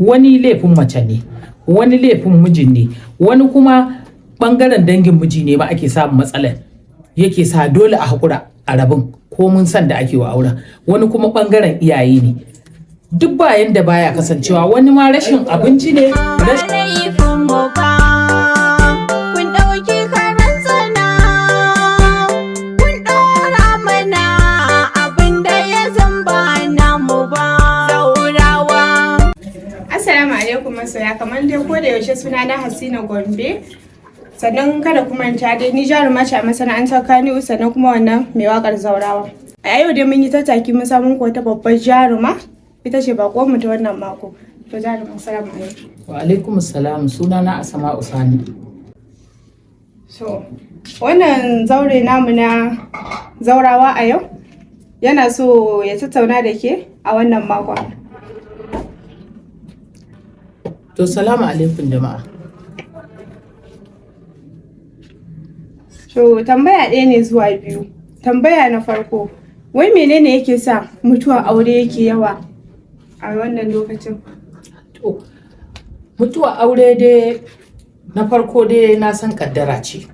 Wani laifin mace ne, wani laifin mijin ne, wani kuma ɓangaren dangin miji ne ma ake samun matsalar yake sa dole a haƙura a rabin ko mun san da ake wa auren. Wani kuma ɓangaren iyaye ne. Duk bayan da baya kasancewa, wani ma rashin abinci ne. Ba laifinmu ba, kun ɗauki karan tsana, kun ɗora mana abin da ya zamba namu ba. Zaurawa. Assalamu alaikum masoya, kamar dai ko da yaushe, suna na Hasina Gombe. Sannan kada ku manta dai ni jaruma ce a masana'antar Kannywood, sannan kuma wannan mai wakar Zaurawa. A yau dai mun yi tattaki mun samu muku wata babbar jaruma, ita ce mu ta wannan mako. To jaruma, assalamu alaikum. Wa alaikum salam, sunana Asma'u Sani. So wannan zaure namu na Zaurawa a yau yana so ya tattauna da ke a wannan makon. To, salamu alaikum jama'a. To tambaya ɗaya ne zuwa biyu. Tambaya na farko, wai menene yake sa mutuwar aure yake yawa a wannan lokacin? To, mutuwa aure dai na farko dai na san kaddara ce.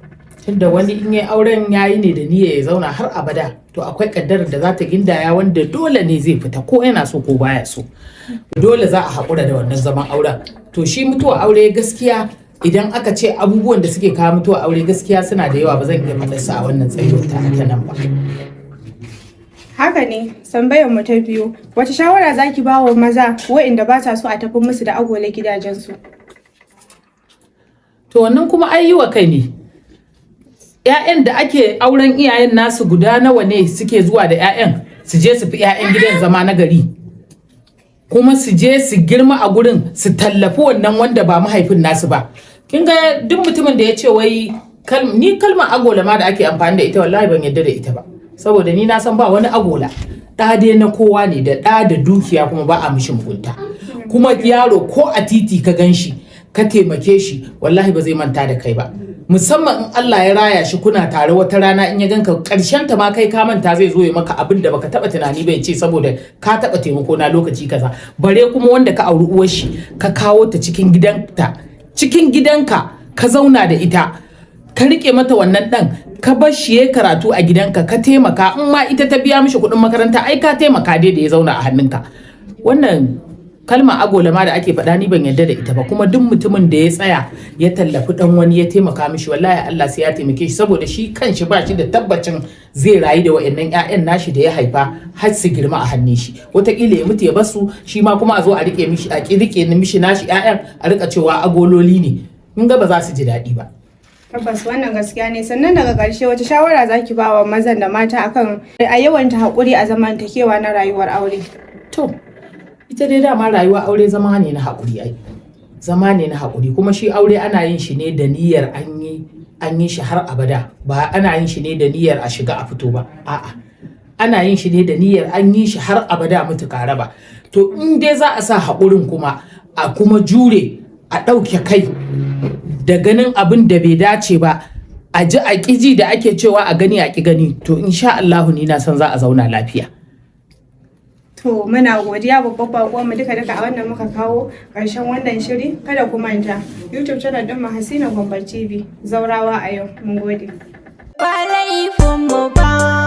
Tunda wani in yi auren yayi ne da niyya ya zauna har abada, to akwai kaddarar da za ta gindaya wanda dole ne zai fita ko yana so ko baya so. Dole za a haƙura da wannan zaman auren. To shi mutuwa aure gaskiya, idan aka ce abubuwan da suke kawo mutuwa aure, gaskiya suna da yawa, ba zan iya faɗar su a wannan tsayuwar ta nan ba. Haka ne, tambayar mu ta biyu, wace shawara zaki ba wa maza waɗanda ba sa so a tafi musu da agola gidajensu? To wannan kuma ai yi wa kai ne. ‘Ya'yan da ake auren iyayen nasu guda nawa ne suke zuwa da ‘ya'yan su je su fi ‘ya'yan gidan zama na gari? Kuma su je su girma a gurin, su tallafi wannan wanda ba mahaifin nasu ba. Kin ga duk mutumin da ya ce wai ni kalmar agola ma da ake amfani da ita, wallahi ban yarda da ita ba. Saboda ni na san ba wani agola. Ɗa dai na kowa ne, da ɗa da dukiya kuma ba a mishi mugunta. Kuma yaro ko a titi ka gan shi ka taimake shi, wallahi ba zai manta da kai ba. Musamman in Allah ya raya shi kuna tare, wata rana in ya ganka, karshen ta ma kai ka manta, zai zo ya maka abin da baka taba tunani ba, ya ce saboda ka taba taimako na lokaci kaza. Bare kuma wanda ka auri uwar shi, ka kawo ta cikin gidanta, cikin gidanka, ka zauna da ita, ka rike mata wannan dan, ka bar shi ya karatu a gidanka, ka taimaka, in ma ita ta biya mishi kuɗin makaranta, ai ka taimaka dai da ya zauna a hannunka. Wannan kalma agola ma da ake faɗa, ni ban yarda da ita ba. Kuma duk mutumin da ya tsaya ya tallafi dan wani, ya taimaka mishi, wallahi Allah sai ya taimake shi, saboda shi kanshi ba shi da tabbacin zai rayu da wayannan ƴaƴan nashi da ya haifa har su girma a hannun shi. Wataƙila ya mutu ya basu, shi ma kuma a zo a rike mishi, a rike mishi nashi ƴaƴan, a rika cewa agololi ne. In ga ba za su ji daɗi ba. Tabbas wannan gaskiya ne. Sannan daga ƙarshe, wace shawara zaki ba wa mazan da mata akan a yawanta haƙuri a zamantakewa na rayuwar aure? To, ita dai dama rayuwa aure zama ne na haƙuri ai. Zama ne na haƙuri, kuma shi aure ana yin shi ne da niyyar an yi shi har abada, ba ana yin shi ne da niyyar a shiga a fito ba. A'a. Ana yin shi ne da niyyar an yi shi har abada mutu raba. To in dai za a sa haƙurin, kuma a kuma jure, a ɗauke kai da ganin abin da bai dace ba, a ji a ƙiji da ake cewa a gani a ƙi gani, to insha Allahu ni na san za a zauna lafiya. To muna godiya babbar baƙon mu. Duka duka a wannan muka kawo ƙarshen wannan shiri. Kada ku manta, YouTube channel ɗin mu Hasina Gombe TV, Zaurawa a yau. Mun gode. Ba laifinmu ba.